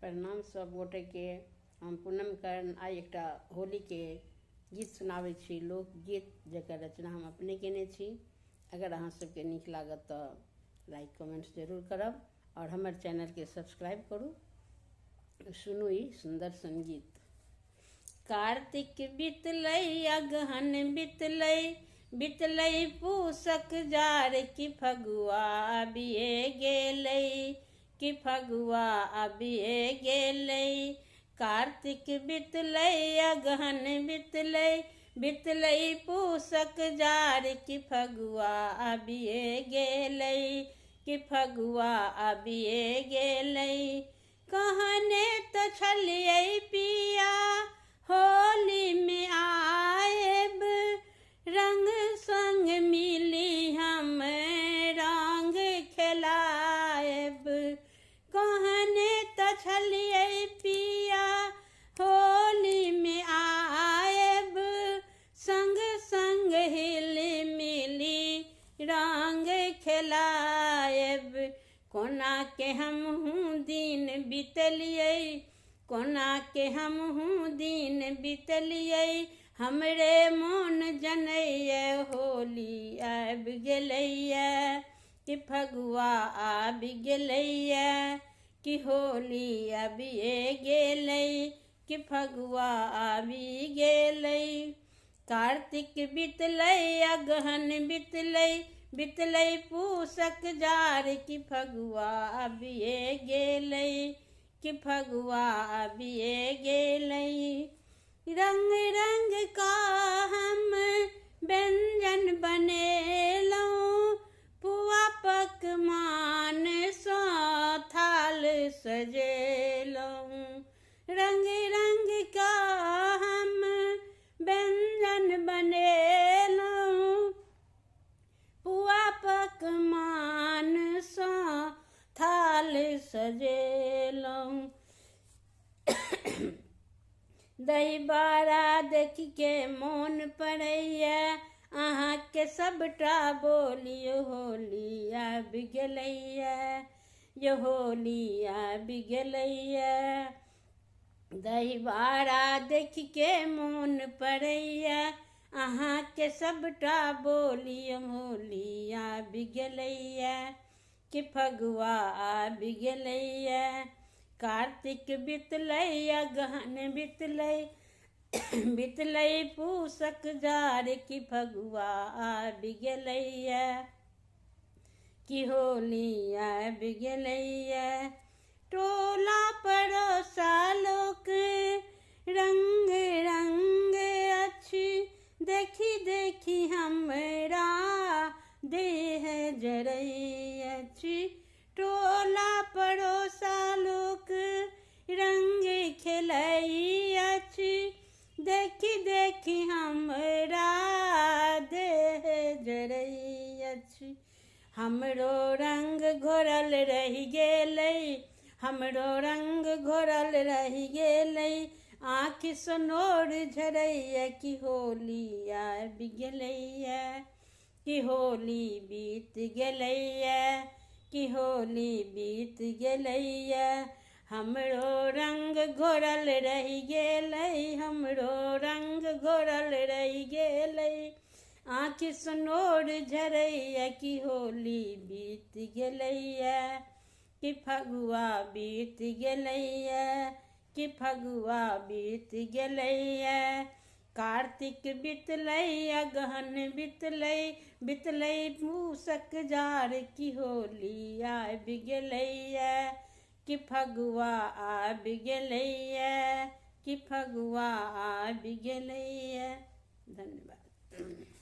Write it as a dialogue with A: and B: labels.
A: प्रणाम सब गोटेके। हम पूनम कर्ण आइ एकटा होलीके गीत सुनाबै छी, लोकगीत जकर रचना हम अपने केने छी। अगर अहाँ सबके नीक लागत तऽ लाइक कमेंट्स जरूर करब आओर हमर चैनलके सब्सक्राइब करू। सुनू ई सुन्दर सन गीत। कार्तिक बितलै अगहन बितलै, बितलै पूसक जार कि फगुआ आबिए गेलै, कि फगुआ आबिए गेलै। कार्तिक बितलै अगहन बितलै, बितलै पूसक जार कि फगुआ आबिए गेलै, कि फगुआ आबिए गेलै। कहने तऽ छलियै पिया होली में आएब, रंग संग मिली हम रंग खेलाएब। कहने तऽ छलियै पिया होली में आएब, संग संग हिल मिली रंग खेलाएब। कोना के हमहूँ दिन बितलियै, कोना के हमहूँ दिन बितलियै, हमरे मोन जनैये होली आबि गेलैये, कि फगुआ आबि गेलैये, कि होली आबिए गेलै, कि फगुआ आबि गेलै। कार्तिक बितलै अगहन बितलै, बितलै पूसक जार कि फगुआ आबिए गेलै, कि फगुआ आबिए गेलै। रंग रंग का हम व्यंजन बनेलहुँ, पुआ पकवान सँ थाल सजेलहुँ। रंग रंग का हम व्यंजन बनेलहुँ, पुआ पकवान सँ थाल सजेलहुँ। दहीबाड़ा देखिके मोन पड़ैया अहाँके सबटा बोली, होली आबि गेलैया, यो होली आबि गेलैया। दहीबाड़ा देखिके मोन पड़ैया अहाँके सबटा बोली, होली आबि गेलैया, कि फगुआ आबि गेलैया। कार्तिक बितलै अगहन बितलै, बितलै पूसक जार कि फगुआ आबि गेलैया, कि होली आबि गेलैया। टोला पड़ोसा लोक रंग रंग अछि, देखी देखी हमरा देह जरै अछि। टोला पड़ोसा लोक रंग खेलै अछि, देखी देखी हमरा देह जरै अछि। हमरो रंग घोरल रहि गेलै, हमरो रंग घोरल रहि गेलै, आँखि सँ नोर झरैया कि होली आबि गेलैया, कि होली बीत गेलैया, कि होली बीत गेलैया। हमरो रंग घोरल रहि गेलै, हमरो रंग घोरल रहि गेलै, आँखि सँ नोर झरैया कि होली बीत गेलैया, कि फगुआ बीत गेलैया, कि फगुआ बीत गेलैया। कार्तिक बितलै अगहन बितलै, बितलै पूसक जार कि होली आबि गेलैया, कि फगुआ आबि गेलैया, कि फगुआ आबि गेलैया। धन्यवाद।